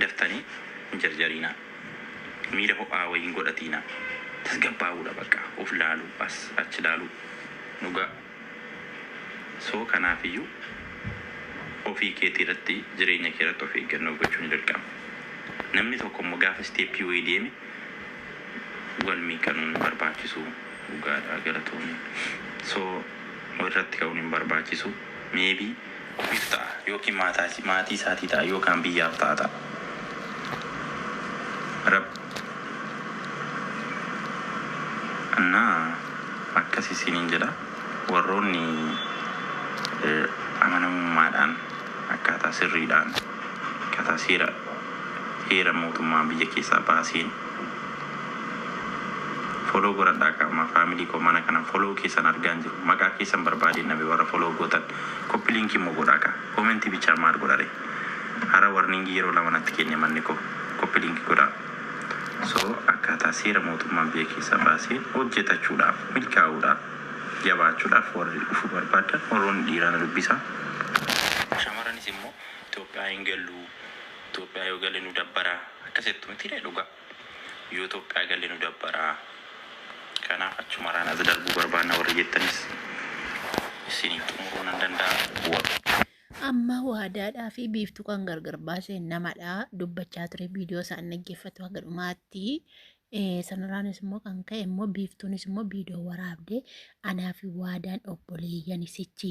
Daftanii hin jarjariinaa. Miira ho'aa wayii hin godhatiinaa. Tasgabbaa'uudha bakka of laaluu as achi laaluu dhugaa. So kanaafiyyuu ofii keetii irratti jireenya kee irratti of eeggannoo gochuun dirqama. Namni tokko immoo gaafa isteeppii wayii deeme wal miikanuun hin barbaachisu. Dhugaadha galatoomi. So walirratti ka'uun hin barbaachisu. Maybe ofiif ta'a yookiin maatii isaatii ta'a yookaan biyyaaf ta'a ta'a. Rab እና akkas isiniin jedha warroonni amanamummaadhaan akkaataa sirriidhaan akkaataa seera heera mootummaa biyya keessaa baaseen follow godhadhaa qaama faamilii koo mana kana follow keessan argaan jiru maqaa keessan barbaadeen nabe warra follow gootan copy link immoo godhaa kaa komentii bichaa maal godhare hara warningii yeroo lama natti kenne manni koo copy link godhaa So akkaataa seera mootummaan biyya keessaa baaseen hojjetachuudhaaf, milkaa'uudhaaf, jabaachuudhaaf warri dhufuu barbaaddan warroonni dhiiraa na dubbisaa. Shamaranis immoo Itoophiyaa hin gallu, Itoophiyaa yoo galle nu dabbara akkas jettu mitiiree dhugaa. Yoo Itoophiyaa galle nu dabbara kanaaf achumaraan as darbuu barbaanna warri jettanis isiniif xumuruu nan danda'a. Amma waadaadhaa fi biiftuu kan gargar baase namadha dubbachaa ture viidiyoo isaan dhaggeeffatu haga dhumaatti. Sanarraanis immoo kan ka'e immoo biiftuunis immoo viidiyoo waraabde anaa fi waadaan obboleeyyan sichi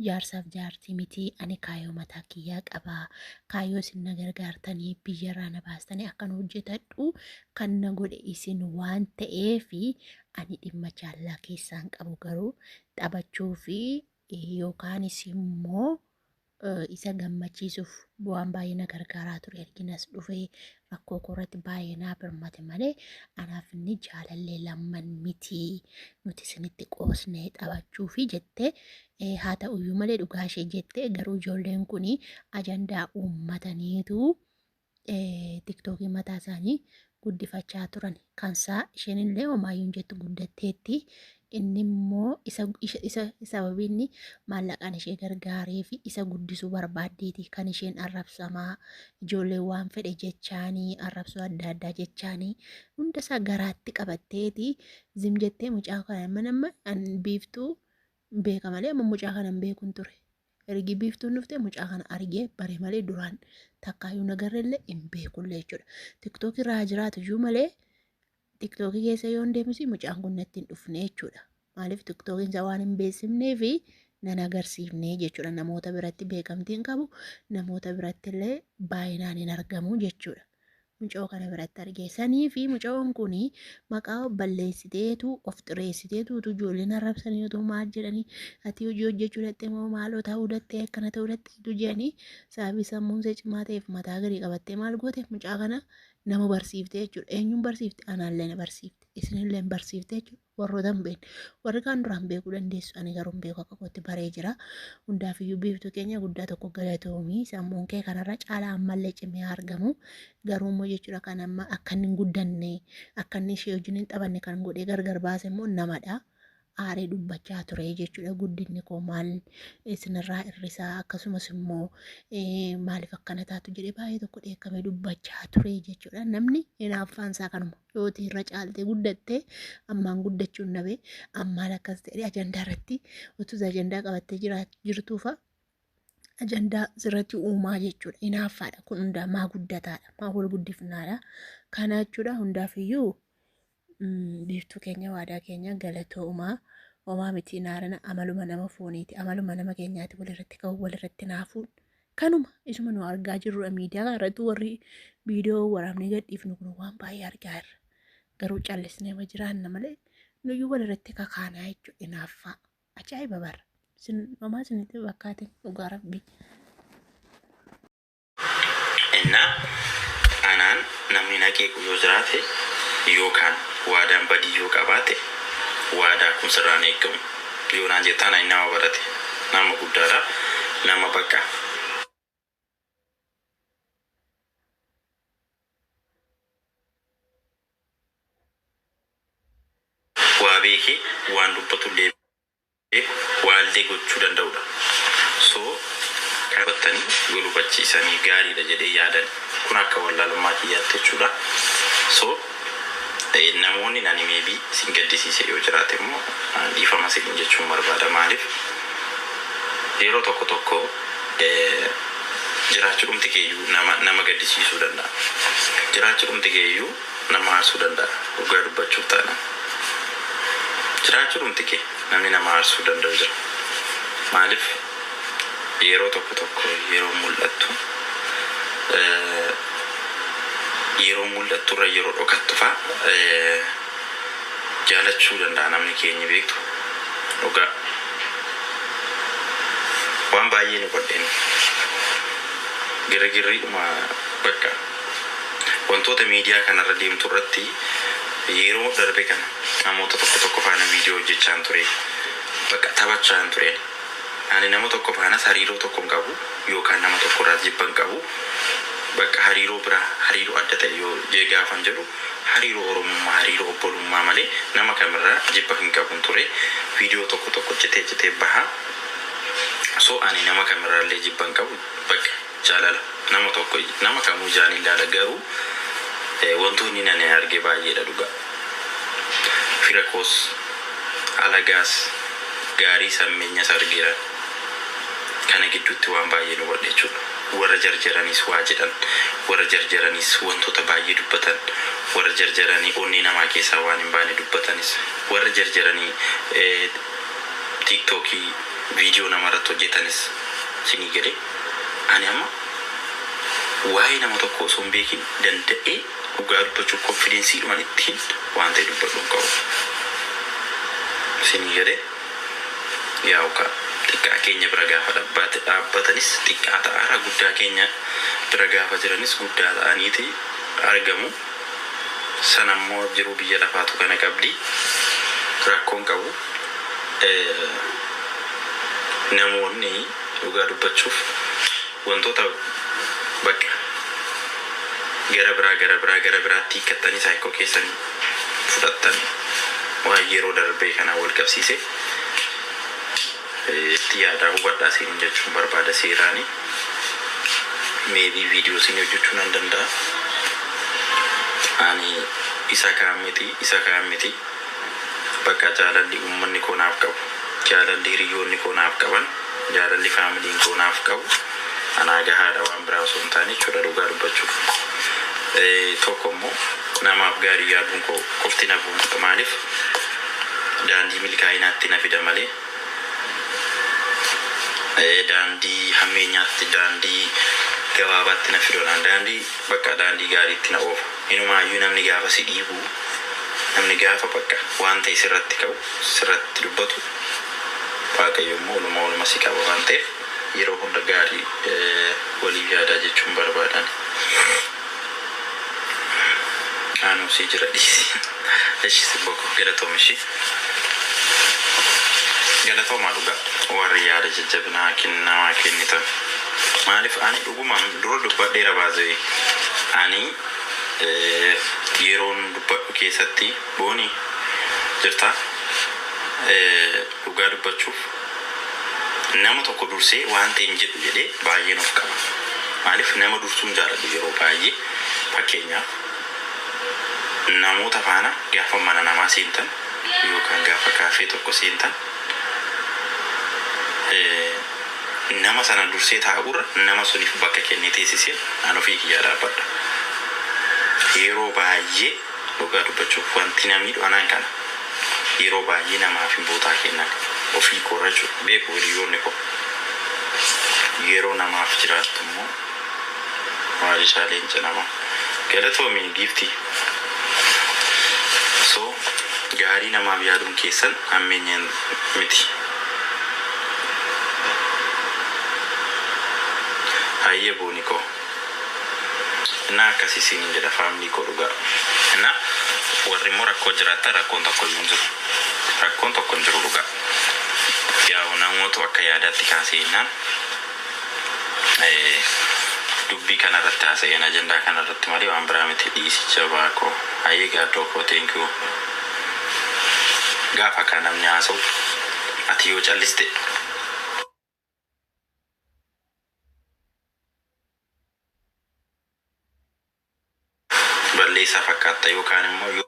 jaarsaaf jaartii miti ani kaayyoo mataa kiyyaa qaba kaayyoo isin na gargaartanii biyyarraa na baastanii akkan hojjetadhu kan na godhe isin waan ta'eef ani dhimma jaallaa keessaan qabu garuu taphachuu fi yookaanis immoo isa gammachiisuuf waan baay'ee na gargaaraa ture ergin as dhufee rakkoo koo irratti baay'ee naa birmate malee anaaf inni jaalallee lamman miti nuti isinitti qoosnee taphachuufi jette haa ta'uyyuu malee dhugaa ishee jette garuu ijoolleen kun ajandaa uummataniitu tiktookii mataa isaanii guddifachaa turan. Kansaa isheen illee homaayyuu hin jettu guddatteetti. Inni immoo isa isa isa sababii inni maallaqaan ishee gargaaree fi isa guddisuu barbaaddeeti kan isheen arrabsamaa ijoollee waan fedhe jechaanii arrabsoo adda addaa jechaanii hunda isaa garaatti qabatteeti zim jettee mucaa kana amma nama an biiftuu beeka malee amma mucaa kana hin beekun ture. Ergi biiftuun dhufte mucaa kana argee bare malee duraan takkaayyuu nagarrellee hin beekullee jechuudha. Tiktookii irraa jiraatu iyyuu malee tiktookii keessa yoon deemsi mucaan kun natti hin dhufne jechuudha. Maaliif tiktookiin isaa waan hin beeksifnee fi nan agarsiifne jechuudha. Namoota biratti beekamtii hin qabu namoota biratti illee baay'inaan hin argamu jechuudha. Mucoo kana biratti argee sanii fi mucoon kun maqaa of balleessiteetu of xireessiteetu utuu ijoolleen arrabsanii utuu maal jedhanii ati hojii hojjechuu dhattee moo maaloo ta'uu dhattee akkana ta'uu dhattee utuu jedhanii sababii sammuun ishee cimaa ta'eef mataa gadi qabattee maal goote mucaa kana nama barsiifte jechuudha. Eenyuun barsiifte? Anaallee na barsiifte. Isinillee barsiifte jechuudha. Warroota hin beekne. Warri kaan duraan beekuu dandeessu. Ani garuu hin beeku akka kootti baree jira. Hundaafiyyuu biiftuu keenya guddaa tokko galatoomi. Sammuun kee kanarra caalaa ammallee cimee haa argamu. Garuu immoo jechuudha kan amma akka inni hin guddanne akka inni ishee wajjin hin taphanne kan godhee gargar baase immoo namadha. Aaree dubbachaa ture jechuudha. Guddinni koo maal isinirraa hir'isaa akkasumas immoo maaliif akkana taatu jedhee baay'ee tokko dheekkamee dubbachaa ture jechuudha. Namni hinaaffaan isaa kanuma. Yooti irra caaltee guddatte ammaan guddachuun dhabe ammaan akkas ta'e ajandaa irratti utuu ajandaa qabattee jirtuufa ajandaa sirratti uumaa jechuudha. Hinaaffaadha kun hundaa maa guddataadha maa wal guddifnaadha. Kana jechuudha hundaafiyyuu biiftuu keenya waadaa keenya galatoomaa homaa miti naarana amaluma nama fooniiti amaluma nama keenyaati walirratti ka'u walirratti naafuun Kanuma isuma nu argaa jirrudha miidiyaa kana irratti warri viidiyoo waraabnee gadhiifnu kun waan baay'ee argaa jirra. Garuu callisnee ma jiraanna malee nuyyuu walirratti kakaanaa jechuudha hinaaffaa. Ajaa'iba bara. Isin homaa isinitti fakkaatin dhugaa rabbii. Innaa anaan namni na qeequ yoo jiraate yookaan waadaan badii yoo qabaate waadaa kun sirraa hin eegamu yoo naan jettaan ani nama barate nama guddaadha nama bakka waa beekee waan dubbatullee beeku waallee gochuu danda'udha. So kan hubattanii wal hubachiisanii gaariidha jedhee yaadan. Kun akka wallaalummaa kiyyaatti jechuudha. So namoonni ani maybe isin gaddisiise yoo jiraate immoo dhiifama isin jechuun barbaada. Maaliif, yeroo tokko tokko jiraachuu dhumti keeyyuu nama gaddisiisuu danda'a. Jiraachuu dhumti keeyyuu nama aarsuu danda'a. Dhugaa dubbachuuf taanaan. Jiraachuu dhumti kee namni nama aarsuu danda'u jira. Maaliif, yeroo tokko tokko yeroo mul'attu, yeroo mul'attu irra yeroo dhokattu fa'a jaalachuu danda'a namni keenya, beektu. Dhugaa. Waan baay'ee nu godheen. Girgirriidhuma bakka wantoota miidiyaa kanarra deemtu irratti yeroo darbe kana namoota tokko tokko faana viidiyoo hojjechaan ture. Bakka taphachaan ture. Ani nama tokko faanas hariiroo tokko hin qabu yookaan nama tokko irraa jibba hin qabu. Bakka hariiroo biraa, hariiroo adda ta'e yoo jee gaafan jedhu, hariiroo oromummaa, hariiroo obbolummaa malee nama kamirraa jibba hin qabun ture. Viidiyoo tokko tokko hojjetee hojjetee baha. So ani nama kamirraallee jibba hin qabu, bakka jaalala nama tokko nama kamuu ijaan ilaala, garuu wantoonni ani arge baay'eedha dhugaa. Fira koos, alagaas, gaarii sammeenyas argeera. Kana gidduutti waan baay'ee nu hubadhe jechuudha. Warra jarjaraniis waa jedhan, warra jarjaraniis wantoota baay'ee dubbatan, warra jarjaranii onnee namaa keessaa waan hin baane dubbatanis, warra jarjaranii TikTokii viidiyoo namarratti hojjetanis sinii galee. Ani amma waa'ee nama tokko osoo hin beekin danda'ee dhugaa dubbachuu confidenceiidhumaan ittiin waan ta'e dubbadhu hin qabu. Sinii galee, yaa'u ka xiqqaa keenya bira gaafa dhaabbatanis xiqqaa ta'aara, guddaa keenya bira gaafa jiranis guddaa ta'aniiti argamu. Sanammoo jiruu biyya lafaatu kana qabdi. Rakkoon qabu. Namoonni dhugaa dubbachuuf wantoota bakka gara biraa gara biraa gara biraatti hiikkattanii saayikoo keessan fudhattan waan yeroo darbee kanaan wal qabsiise itti yaadaa hubadhaa siin jechuun barbaada seeraani. Maybe viidiyoo siin hojjechuu nan danda'a. Ani isa kaan miti, isa kaan miti. Bakka jaalalli uummanni koo naaf qabu, jaalalli hiriyoonni koo naaf qaban, jaalalli familyn koo naaf qabu anaa gahaadha, waan biraa osoo hin taane jechuudha dhugaa dubbachuuf. Tokko immoo namaaf gaarii yaaduun koo qofti na boonsa. Maaliif, daandii milkaa'inaatti na fida malee daandii hammeenyaatti, daandii gabaabaatti na fidoodhaan, daandii bakka daandii gaariitti na oofa. Inumaayyuu namni gaafa si dhiibu, namni gaafa bakka waan ta'e sirratti ka'u, sirratti dubbatu, Waaqayyo immoo oluma oluma si qaba waan ta'eef yeroo hunda gaarii waliif yaadaa jechuun barbaadan. Aanuu sii jira, dhiisi. Eshi, sibboko, galatoom ishii. Galatoomaa dhugaa warri yaada jajjabinaa kennamaa kennitan. Maaliif, ani dhuguma dura dubbadheera baasee, ani yeroon dubbadhu keessatti booni jirta, dhugaa dubbachuuf nama tokko dursee waan ta'e hin jedhu jedhee baay'een of qaba. Maaliif, nama dursuun jaaladhu yeroo baay'ee. Fakkeenyaaf, namoota faana gaafa mana namaa seentan yookaan gaafa kaafee tokko seentan, nama sana dursee taa'urra nama suniif bakka kennee teessisee an ofii kiyyaa dhaabbadha. Yeroo baay'ee dhugaa dubbachuuf wanti namni anaan kana yeroo baay'ee namaaf hin bootaa kennan ofii koorra jechuudha, beeku hiriyoonni koo. Yeroo namaaf jiraattu immoo maal leenca namaa, galatoomi giiftii. So gaarii namaaf yaaduun keessan hammeenya miti. Hayyee booni koo. Innaa akkasii siiniin jedha, family koo, dhugaa. Innaa warri immoo rakkoo jiraattan, rakkoon tokko iyyuu hin jiru. Rakkoon tokko hin jiru dhugaa. Yaa'u namoota akka yaadaatti kaasee jennaan dubbii kanarratti haasa'een, ajandaa kanarratti malee waan biraa miti, dhiisi jabaa koo. Hayyee gaaddoo koo, thank you. Gaafa kan namni haasa'u ati yoo calliste Balleessaa fakkaatta yookaan immoo yoo